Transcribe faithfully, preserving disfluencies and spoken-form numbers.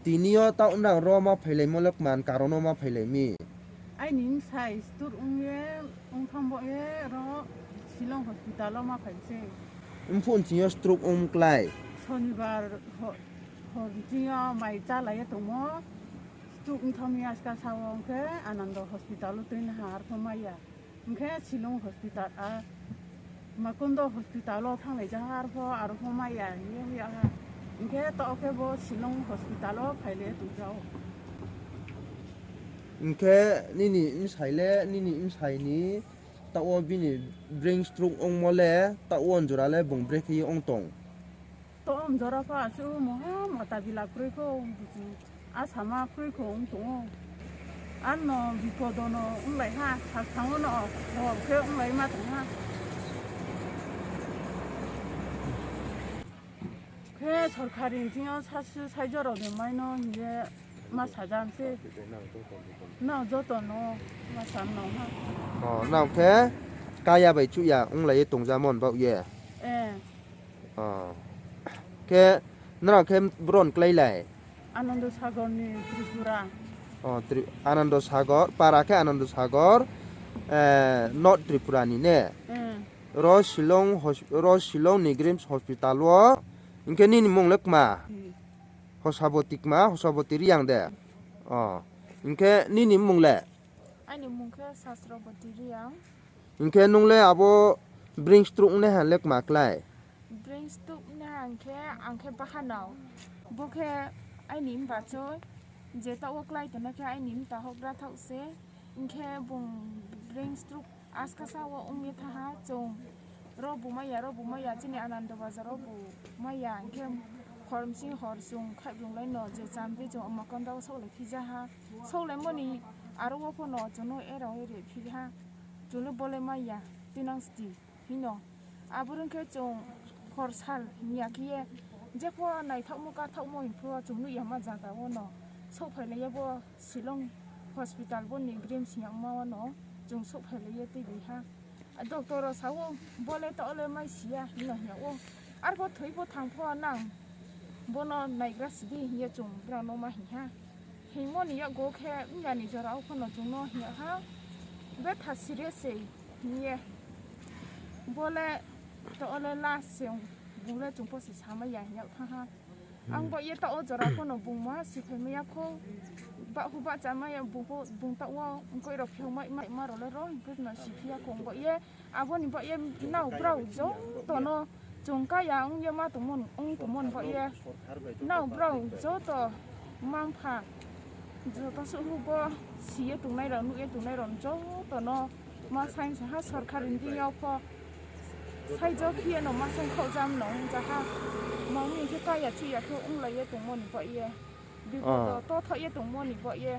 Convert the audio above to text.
Tini yo taoh nrao ro ma phailaimo le kman karon no ma phailai mi? Aini bsai stroke ong ye, ong thang bo ye ro Shillong hospital wo ma phai se. Mphuh nching yo stroke ong klái? Sonibar ho-, hor nching yo mai chálai ye tongmo. Stroke ong thang mi aska sa wo ong khe Anando hospital wo tuinaiha, arpho mai ya. Hing khe Shillong hospital, a, Makondo hospital wo thannglai ja ha, arpho, arpho mai ya hing ye hoih ya ha. Hing khe taoh khe bo Shillong hospital wo phailai ye tong ja ou. Hing khe nini bsai le, nini bsai ni taoh wo bini brain stroke ongmo le, taoh wo jora le bung brekhe ye ong tong? Taoh wo jora pho asuh moha mata bila kroi kho, buchu asama kroi kho ong tong ou. Ano bipod no onglai ha, salthang wo no hor khe onglai ma tong ha. Khe sorkari nching yo sasu saijora de mai no hing ye ma sajam se. Nrao joto no ma sa nang ha. O, nrao khe kaya bai chuh ya onglai ye tongjamo ni baoh ye? Khe nrao khe bron kláilai? Anando Sagar ni Tripura. O, Tri-, Anando Sagar, para khe Anando Sagar, North Tripura ni ne? Ro Shillong hos-, ro Shillong ni Grims Hospital wo. Hing khe nini mmung le kma? Hosaboti kma, Hosaboti Reang de? O, hing khe nini mmung le? Aini mmung khe Sasroboti Reang. Hing khe nung le abo brain stroke ongnaiha le kma klái? Brain stroke ongnaiha hing khe ang khe bahanao. Bo khe aini mbachoi, je taoh wo klái tongna khe aini mta houhgra thaoh se. Hing khe bung brain stroke askasa wo ong ye thanng ha, chung ro bu mai ya, ro bu mai ya, chini Anando Bazar wo bu mai ya, hing khe hor bsing hor chung khaihbrunglai no je cham di chung Makondo wo souhlaiphi ja ha. Souhlaimo ni aro wo pho no chung no erao ere phi ha. Chung le bo le mai ya, tuinang sti hing no. Abo rung khe chung hor sal hing ya khe ye, jepho naithaohmo kathaohmo hing pho chung nuh yama zaga wo no souhphailai ye bo Shillong hospital bo ni Grims hing yagma wo no chung souhphailai ye tuibi ha. Doctor rao sa ou, bo le taoh le mai si ya hing no hing yag ou. Arpho thoi pho thanng pho nang bo no naigra si di hing ye chung brao no ma hing ha. Hingmo ni yakgo khe mya ni jora wo pho no chung no hing yag ha, betha serious se hing ye. Bo le taoh le last se, bung le chung pho se samai ya hing yag thanng ha. Ang baoh ye taoh wo jora pho no bung ma si phaimai ya khou. Bahhu bahchamai ya bung pho, bung taoh wo mkoih rao pheomaima rao le ro hing pho no si phi ya khou ang baoh ye. Abo ni baoh ye nrao brao joto no chung kaya ong ye ma tongmo, ong tongmo ni baoh ye nrao brao joto mma-mpha, joto suh hu bo si ye tongnai rao, nuh ye tongnai rao joto no ma saing sa ha, sorkari ni deing yo pho saijo khe ye no ma saing khaoh jam no ong ja ha. Mangni khe kaya chuh ya khe onglai ye tongmo ni baoh ye, bipod wo tothoh ye tongmo ni baoh ye.